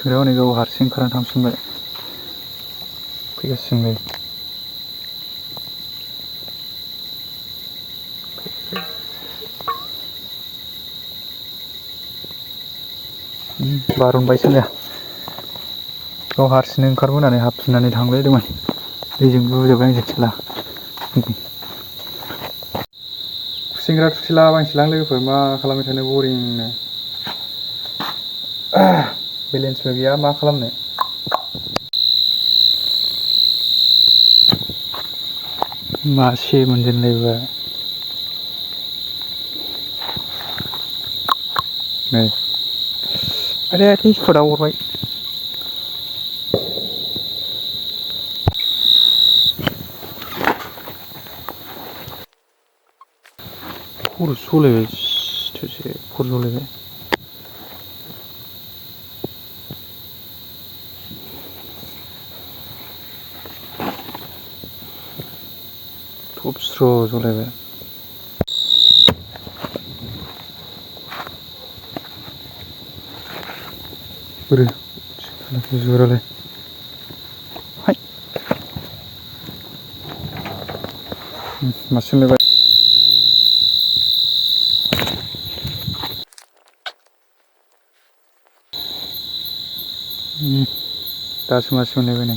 खुसिंग्राया हनै गाव हारसिं ओंखारनानै थांफिनबाय फैगासिनोलाय बारनबायसो ने गाव हारसिंनो ओंखारबोनानै हाबफिननानै थांलायदोंमोन दैजों बुजोबबाय आं जेथिला खुसिंग्रा थुथेला बांसिलां लोगोफोर मा खालामबाय थानो बरिंनो बेलेन्सबो गैया मा खालामनो मासे मोनजेनलायबाय नै आरे स्पटआ हरबाय खर' सलायबाय थोसे खर' सलायबाय थब स्र' सलायबाय बोरो जुरालाय हाय मासे मोनलायबाय दासो मासे मोनलायबाय नै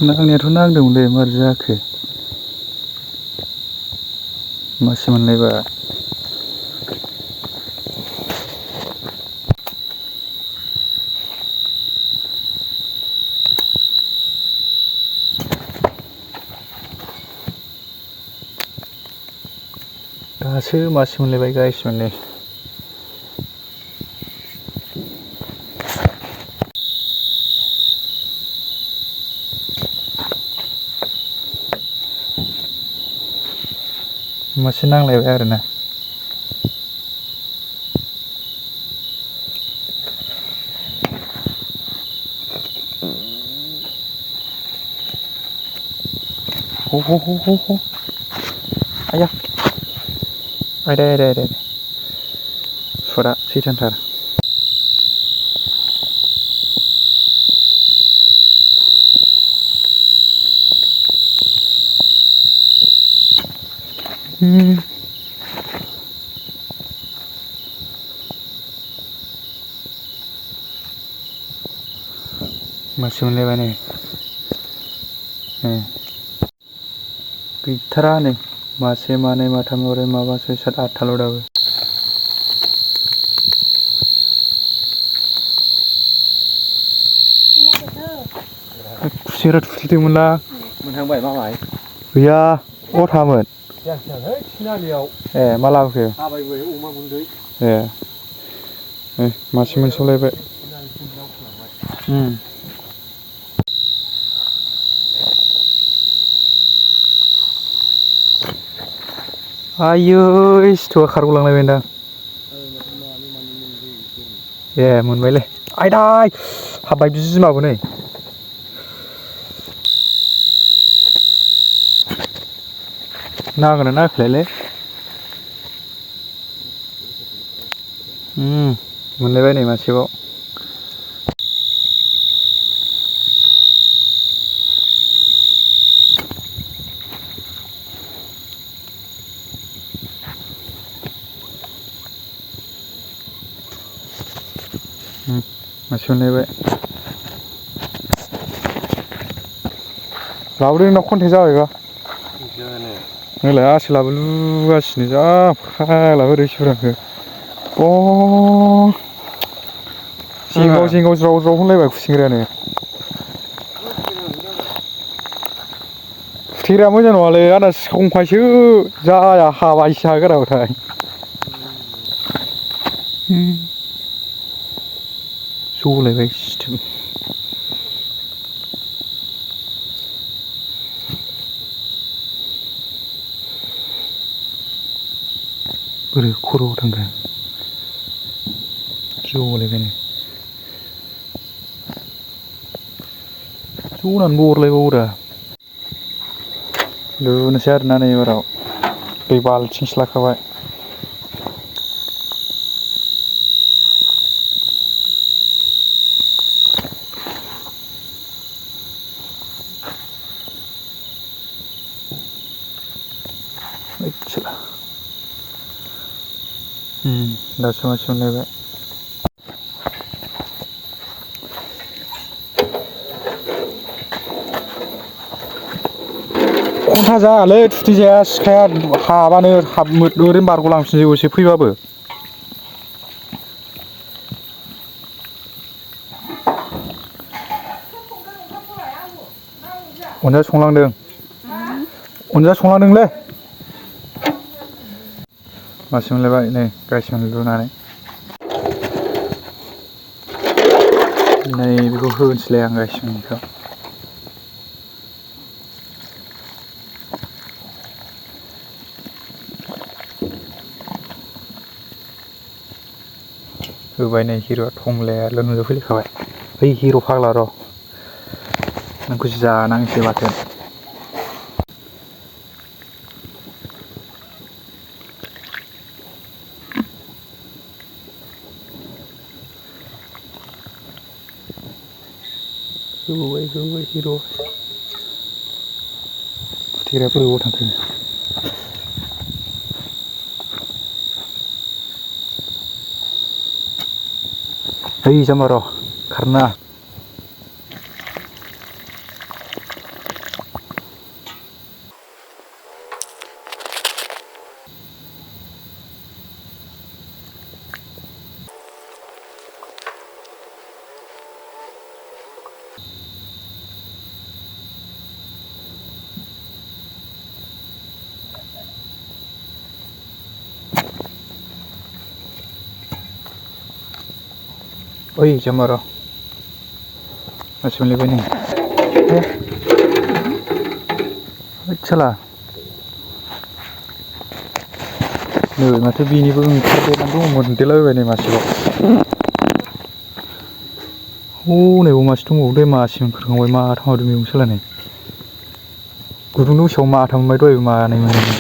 नांनायाथ' नांदोंमोनलै मारै जाखो मासे मोनलायबाय दासो मासे मोनलायबाय गाइस माने मासे नांलायबाय आरोना हो आया आयदा सुरा सैथानथार मासे मोनलायबाय नै गैथारा नै मासे मानै माथाम ब्रै माबा सय सात आठथाल' दाबो खुसेरा थुथेदोंमोनला मोनहांबाय मामाय गैया अथामोन ए मा लाबोखो अमा गुन्दै ए मासे मोनसौलायबाय आयै सिथुआ खारग'लांलायबायदां ए मोनबायलै आयदाय हाब्बाय बिमाबो नै नांगोना नाङाखैलायलै मोनलायबाय नै मासेबाव मासे मोनलायबाय लाबोदो नोंनाव कन्टेक्ट जाबायबा नोंलाय आसोलाबो लुगासिनो जा फाग्लाबो रैसुराखो जेंगाव ज्राव होनलायबाय खुसिंग्रायानो थुथेग्राया मोजां नङालै आंना संखायसो जाया हाबायसो हागोराबाथाय जलायबाय सिथोब बोरै खर'आव थांखो जलायबाय नै जनानैबो अरलायबावोरा लुनोसै आरोना नै एबाराव दै बाल्थिंसे लाखाबाय दासो मानसि मोनलायबाय खन्था जायालै थुथि जाया सिखाया हाबानो ओरैनो बारग'लांफिनजोबो एसे फैबाबो अनजाया संलांदों अनजाया संलांदोंलै मासे मोनलायबाय नै गायसोन लुनानै नै बेखौ होनोसैलाय आं गायसोननिखौ होबाय नै हिर'आ थंलाया लोंजोबफैखाबाय बै हिर' फाग्ला र' नोंखौ जानांसै बाथोन होबाय हिर' फुथेग्राया बोरैबा थांखो ओइ जाम्बा र' खारनो नाङा ओइ जाम्बा र' मासे मोनलायबाय नै होद साला नै माथो बिनिबो ओंखारदेरनानै दङ मोनदेरलाबायबाय नै मासेबाव हनैबाव मासे दंबावो दे मासे ओंखारखांबाय माथाम हाबदों बेयावनो सालायनाय गुदुं दंसेयाव माथाम मोनबाय दहायबो मानै मोनदों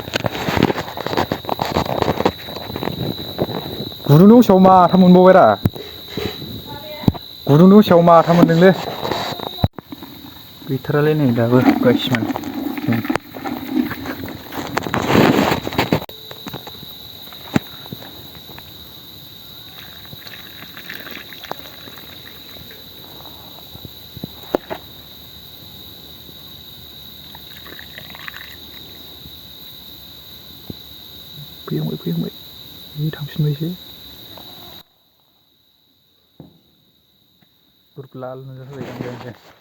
गुदुं दंसेयाव माथाम मोनबावबायरा गुदुं दंसेयाव माथाम मोनदोंलै गैथारालै नै दाबो गायसिमोन फैहांबाय बे थांफिनबायसो गुरब्ला नुजाफैबाय गांजेनसो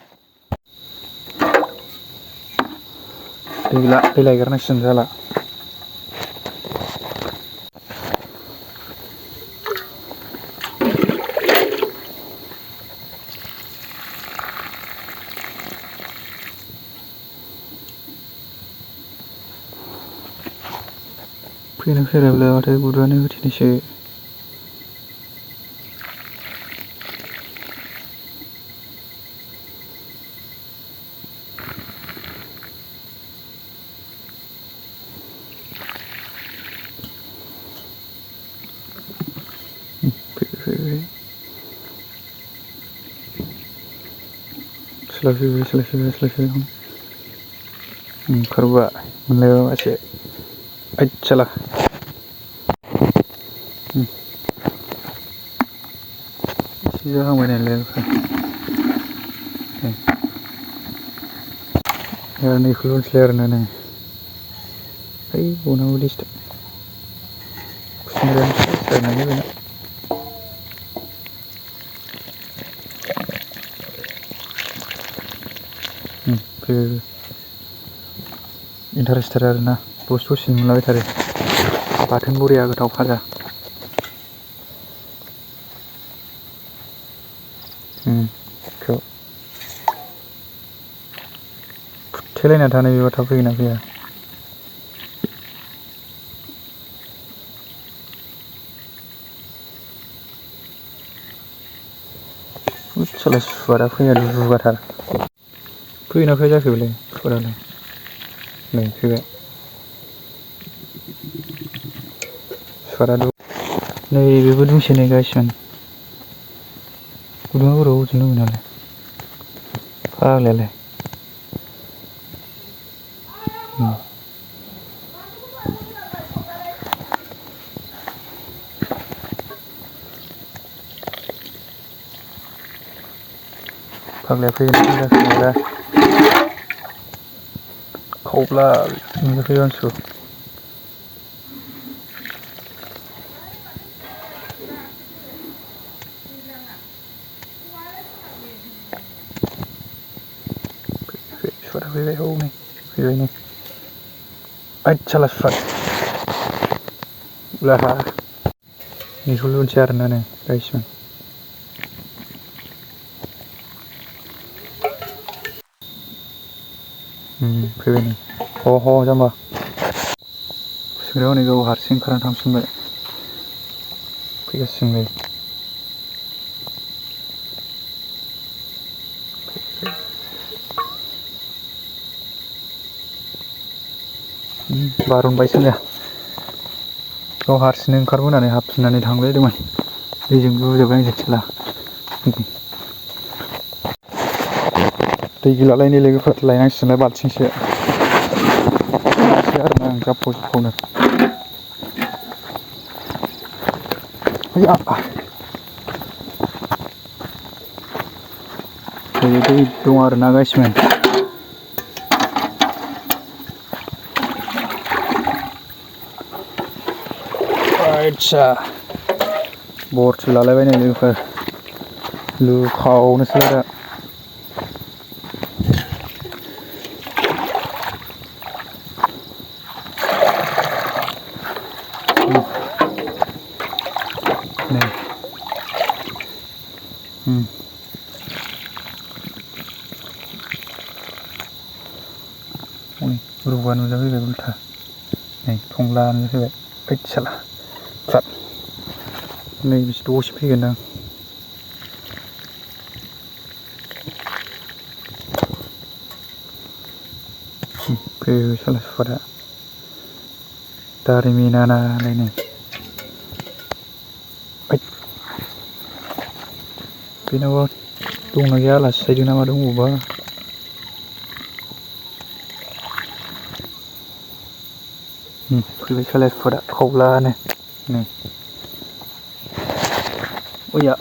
दै लायगारनांसिगोन जाला फैनायलाय माथो गुरुआनो होथेनोसै सोलायफैबाय ओंखारबाय मोनलायबाय मासे आइचाला एसे जाहांबाय नालाय नैखौ लुनोसैलाय आरोना नै ओइ बनाबो डिस्टार्ब खुसिंग्रायानो बेना इन्टारेस्टार आरोना दसे मोनलाबायथारो बाथोन बरिया गोथाव फाजा फुथेलायना थानाय बेबा थाब फैगोन ना फैया साला सुवादा फैया दुगाथार फैगोन ना फैया जाखो बेलाय सुवादालाय नै फैबाय सुवारा नै बेबो दंसै नै गाइसमोन गुदुङा बोरै हजों दंमोन नालाय फाग्लायालाय फाग्लाया फैगोन फैगासिनो खावब्ला नुजाफैयो मानसिखौ सुवारा फैबाय औ नै फैबाय नै ओइद साला सुवार उलाहा बेखौल' मोनसे आरोना नै गाइसमोन फैबाय नै ह जाम्बा खुसेंग्राया हनै गाव हारसिं ओंखारनानै थांफिनबाय फैगासिनो नै बारनबायसो नो गाव हारसिंनो ओंखारबोनानै हाबफिननानै थांलायदोंमोन दैजों लुजोबबाय जेथिला दै गैलालाय लोगोफोर लायनांसिगोनलाय बाल्थिंसे आरोना आं जाब्बाव जुब्बावनो दै दं आरोना गाइसमोन आदसा बरथि लालायबाय नै लोगोफोर लुखावनोसैलाय दा नै रुगा नुजाफैबाय उल्था नै थंला नुजाफैबाय ओइद साला फ्राद नै बिसोर दसे फैगोनदां फैबाय साला सुवारा दारिमिना नालायनो बेनावबा दंना गैया आलासि जाहैदों ना मादों अबावबा फैबाय साला सुवारा खावब्लानो नै ओइया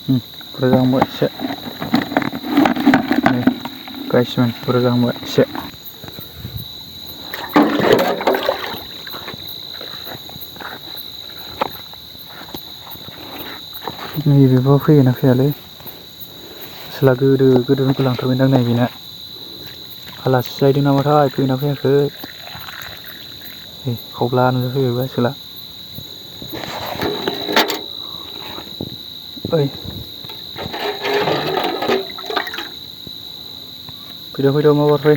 बुरजा जाहांबाय एसे नै गाइसमोन बुरजा जाहांबाय एसे नैबेबो फैयोना फैयालै साला गोदोनिखौ लांथारबायदां नै बेना आलासि जाहैदों नामाथाय फैयोना फैयाखै खावब्ला नुजाफैबायबा साला ओइ फैद' माबार फै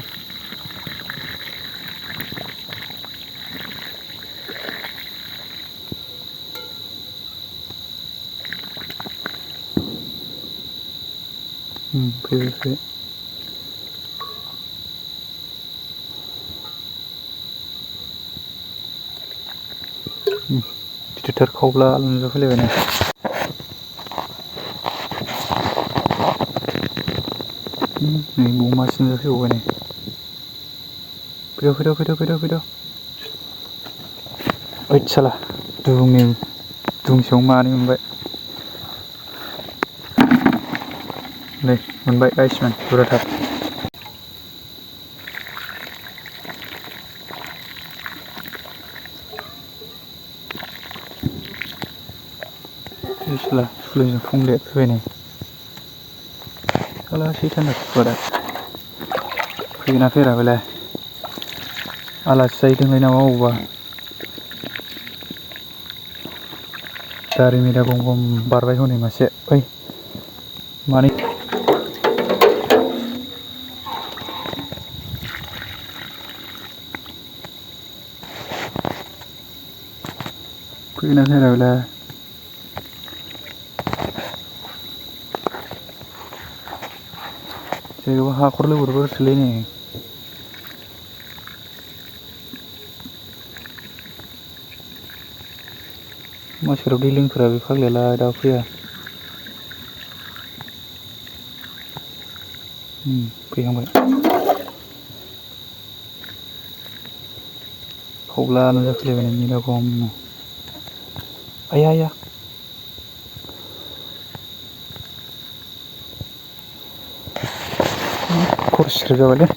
फैबाय गिदिरथार खावब्ला नुजाफैलायबाय नै बाव मासे नुजाफैबावबाय नै फैद' ओइद साला दुंसेयाव मानै मोनबाय नै मोनबाय गाइसमोन बुरजाथार साला सुलोजों फंले फैबाय नै साला सैथान सुवारा फैगोना फैरा बेलाय आलासि जाहैदोंलाय नामा अबावबा दारिमिना गम बारबाय हनै मासे ओइ मानै फैगोना फैरा बेलाय जायगायाव हाखर लोबोरबोसोलै नै मानसिफोराव दै लोंफोरा बे फाग्लायालाय दा फैया। फैहांबाय। फावला नुजाफैलायबाय नोंनि दागमनो। आया आया। खर' सिथ्राय जाबायलै।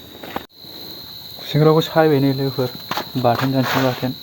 खुसेंग्राखौ सायबाय नै लोगोफोर बाथोन जानोसै बाथोन।